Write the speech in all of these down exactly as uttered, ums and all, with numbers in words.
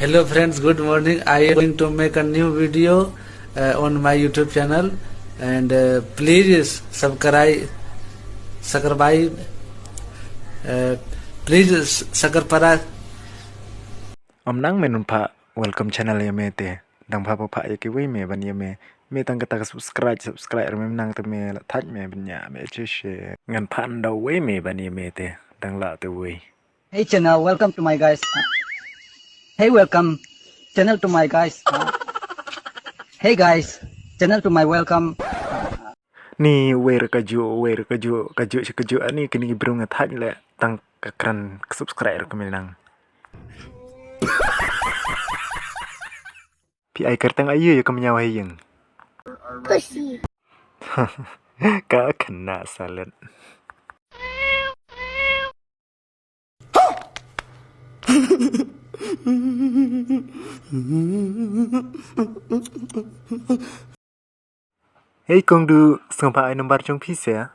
Hello friends, good morning. I am going to make a new video uh, on my YouTube channel, and uh, please subscribe, subscribe, uh, please subscribe. Ym nang mynta welcome channel ïa me te. Dang pha pha ïa kiwei me ban ïa me. Me tang kata ka subscribe, subscribe me nang te me la thait me ban ïa me che she. Ngan pha nda wei me ban ïa me te. Dang la te wei. Hey channel, welcome to my guys. Hey, welcome channel to my guys. Hey guys, channel to my welcome. Ni wer ka ju, wer ka ju, ka ju, ka ju ani kini brung a thaj le tang ka kran subscribe ka minang. Pi ai kerteng ayu ya ka menyawa yang. Pussy. Ka kena salet. Hey kong du, sngewbha ai number jong phi se.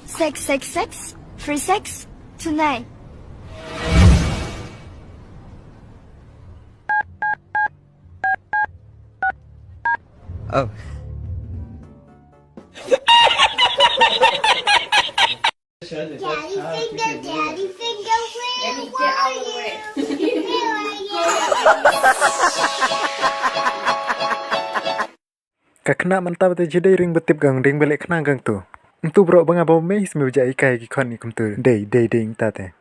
Sex, sex, sex, free sex tonight. Oh. Daddy finger, daddy finger, where are you? Where are you? Ka khynnah mynta ba te jadei ring ba tip gang ring ba leh khynnah gang tu. Ntu bro ba nga ba mei smi ba ja ikai ki khon ni kumtu. Dei, dei, dei, nta te.